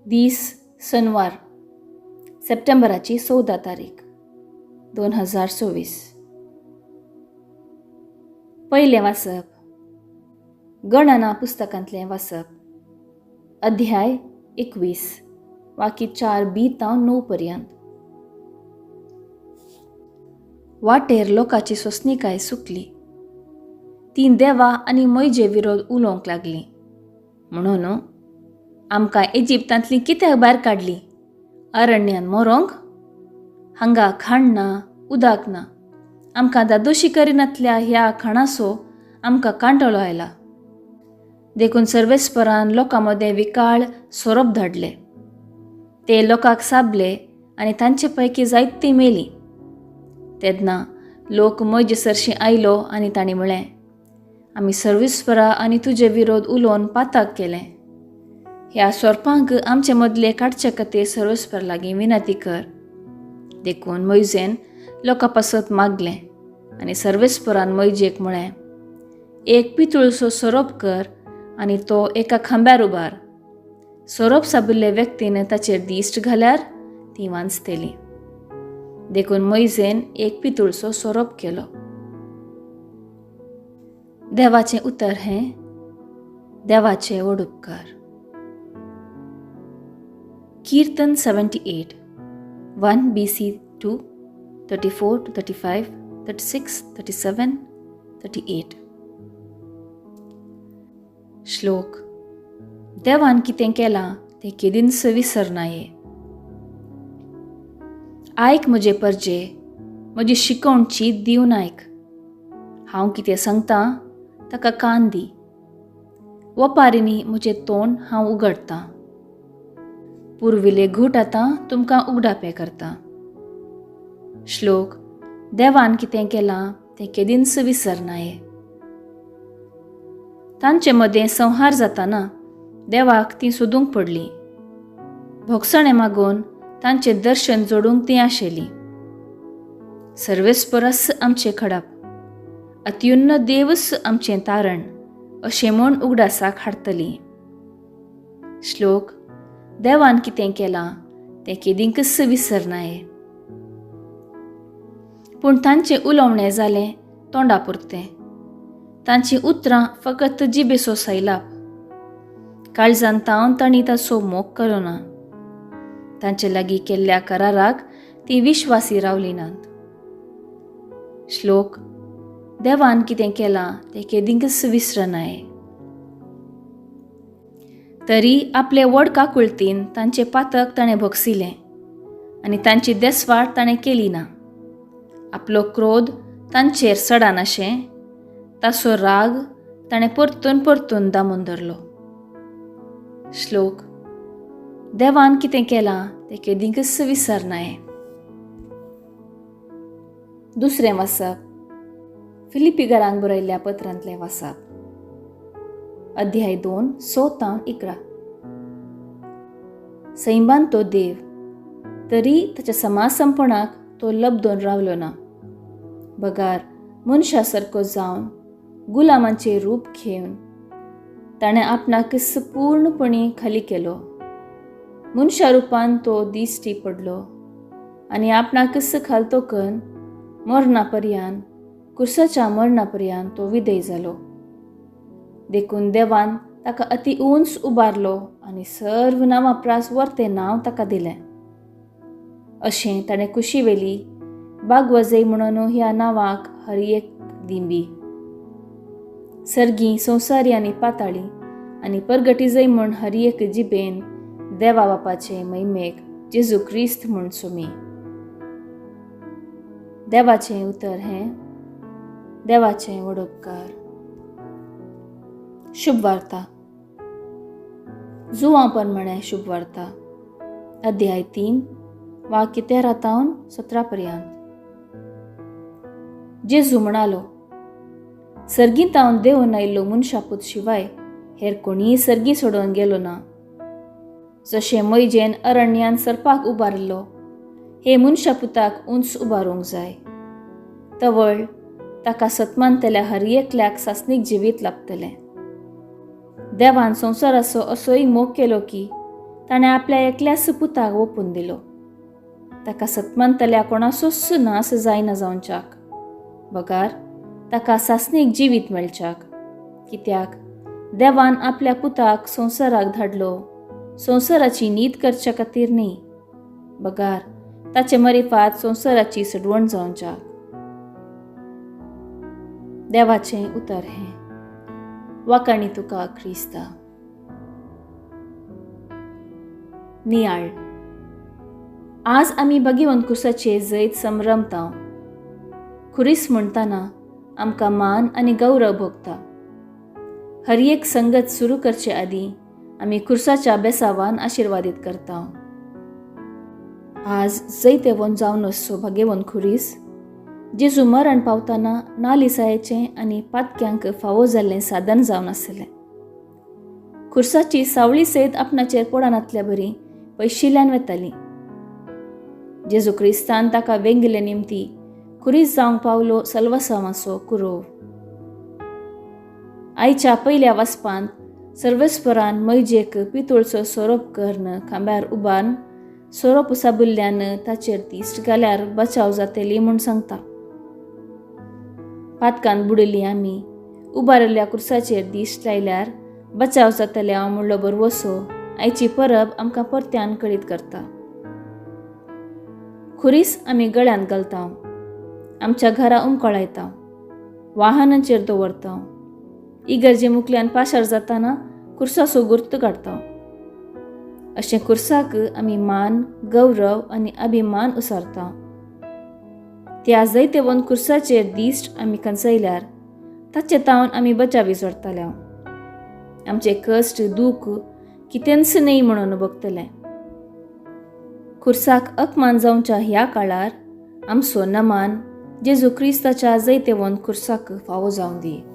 दीस सनवार, सप्टेंबराची 14 तारीख 2024. पयलें वाचप गणना पुस्तकांतलें वाचप, अध्याय 21, वाक्य 4 बी तावन 9 पर्यंत. वाटेर लोकाची सोंसणीकाय सुकली. तीं देवा आनी म्हजे विरोध उलोवंक लागलीं, म्हणून आमकां इजिप्तांतलीं कित्याक भायर काडली? अरण्यान मरोंक? हांगा खाण ना, उदक ना. आमकां दादोशी करिनातल्या ह्या खाणाचो आमकां कांटोळो आयला. देखून सर्वेस्परान लोकां मदें विकाळ सोरोप धाडले. ते लोकांक साबले आनी तांचे पैकी जायतीं मेलीं. तेन्ना लोक म्हजे सरशीं आयलो आनी तांणी म्हळें, आमी सर्वेस्परा आनी तुजे विरोध उलोवन पाताक केलें. ह्या सोरपांक आमचे मदले काडचे खातीर सर्वेस्पर लागीं विनंती कर. देखून मोयजेन लोकां पासत मागलें आनी सर्वेस्परान मोयजेक म्हळें, एक पितुळसो सोरोप कर आनी तो एका खांब्यार उबार. सोरोप साबिल्ले व्यक्तीन ताचेर दिश्ट घाल्यार ती वांचतली. देखून मोयजेन एक पितुळसो सोरोप केलो. देवाचें उतर हें देवाचें व्हड उपकार. कीर्तन 78, 1 BC 2, 34 to 35, 36, 37, 38. श्लोक. देवान कितें केलां तें केदींच विसरनाये. आयक म्हजे परजे, म्हजी शिकवण चीत दिवन आयक. हांव कितें सांगतां ताका कान दी. वपारींनी म्हजें तोंड हांव उगडटां. पुर्विले घूट आतां तुमकां उगडापें करता. श्लोक. देवान कितें केलां तें केदींच विसरनाये. तांचे मदें संहार जाताना देवाक तीं सोदूंक पडलीं. भोगसणें मागून तांचें दर्शन जोडूंक तीं आशेलीं. सर्वेस्परस आमचें खडप, अत्युन्न देवच आमचें तारण अशें म्हूण उगडासाक हाडटलीं. श्लोक. देवान कितें केलां तें केदींकच विसरनाये. पूण तांचें उलोवणें जालें तोंडा पुरतें. तांचीं उतरां फकत जिबेचो सैलाप. काळजान तावन तांणी ताचो मोग केलो ना. तांचे लागीं केल्ल्या कराराक तीं विश्वासी रावलीं नात. श्लोक. देवान कितें केलां तें केदींकच विसरनाये. तरी आपले व्हड काकुळतीन तांचें पातक ताणें भोगसिलें आनी तांची देसवाट ताणें केली ना. आपलो क्रोध तांचेर सडानाशें ताचो राग ताणें परतून परतून दामून धरलो. श्लोक. देवान कितें केलां तें केदींकच विसरनाये. दुसरें वाचप फिलिपीकारांक बरयल्ल्या पत्रांतलें वाचप, अध्याय 2, 6 तावन 11. सैमान तो देव, तरी ताच्या समासंपणाक तो लब्दोन रावलो ना. बगार मनशा सारको जावन गुलामाचें रूप घेवन ताणें आपणाक पूर्णपणी खाली केलो. मनशा रुपान तो दिश्टी पडलो आनी आपणाक खालतो करून मरणा पर्यान, कुर्साच्या मरणा पर्यान तो विदय जालो. देखून देवान ताका अति उंच उबारलो आनी सर्व नांवा प्रास वर्तें नांव ताका दिलें. अशें ताणें कुशीवेली बागवजय म्हणून ह्या नांवाक हर एक दिंबी सर्गी संवसारी आनी पाताळी आनी परगटीजय म्हूण हर एक जिबेन देवा बापाचे महिमेक जेजू क्रिस्त म्हूण सुमी. देवाचें उतर हें देवाचें व्हड उपकार. शुभ वार्ता. जुवां प्रमाणें शुभ वार्ता, अध्याय 3, वाक्य 13 तावन 17 पर्यंत. जेजू म्हणालो, सर्गीं तावन देंवन आयिल्लो मनशापूत शिवाय हेर कोणीय सर्गीं सोडून गेलो ना. जशें मोयजेन अरण्यान सरपाक उबारिल्लो, हे मनशापुताक उंच उबारूंक जाय. तवळ ताका सतमानतल्या हर एकल्याक सासणीक जिवीत लाबतलें. देवान संवसाराचो असोय मोग केलो की ताणें आपल्या एकल्याच पुताक ओपून दिलो. ताका सतमानतल्या कोणाचोच नास जायना जावच्याक, बगार ताका सासणीक जिवीत मेळच्याक. कित्याक देवान आपल्या पुताक संवसाराक धाडलो, संवसाराची नीत करच्या खातीर न्ही, बगार ताचे मरिफात संवसाराची सडवण जावच्याक. देवाचें उतर हें. वाकाणी तुका क्रिस्ता. नियाळ. आज आमी भगवंत खुर्साचे जैत संभ्रमता. खुरीस म्हणटाना आमकां मान आनी गौरव भोगता. हर एक संगत सुरू करचे आदीं आमी खुर्साच्या बेसावान आशिर्वादीत करता. आज जैतेवन जावन असो भगवंत खुरीस जेजू मरण पावतना नालिसायेचें आनी पातक्यांक फावो जाल्लें साधन जावन आसलें. खुर्साची सावळी सयत आपणाचेर पडनातल्या बरी पयशिल्ल्यान वेताली. जेजू क्रिस्तान ताका वेंगिल्ले निमती खुरीस जावंक पावलो सल्वसांवाचो कुरोव. आयच्या पयल्या वाचपांत सर्वेस्परान मैजेक पितूळचो सोरोप करून खांब्यार उबारून सोरोप साबुल्ल्यान ताचेर दिश्ट घाल्यार बचाव जातली म्हूण सांगता. पातकान बुडिल्ली आमी उबारिल्ल्या कुर्साचेर दिश्ट लायल्यार बचाव जातले हांव म्हणलो बरवसो आयची परब आमकां परत्यान कळीत करता. खुरीस आमी गळ्यांत घालता, आमच्या घरा उमकळायता, वाहनांचेर दवरता, इगर्जे मुखल्यान पाशार जाताना कुर्साचो गुर्त काडता. अशें कुर्साक आमी मान, गौरव आनी अभिमान उसारता. त्या जैतेवन कुर्साचेर दिश्ट आमी खंचयल्यार ताचे तावन आमी बचावी जोडटाले. आमचे कश्ट दूख कितेंच न्हय म्हणून भोगतले. खुर्साक अपमान जावच्या ह्या काळार आमचो नमान जेजू क्रिस्ताच्या जैतेवन खुर्साक फावो जावं दी.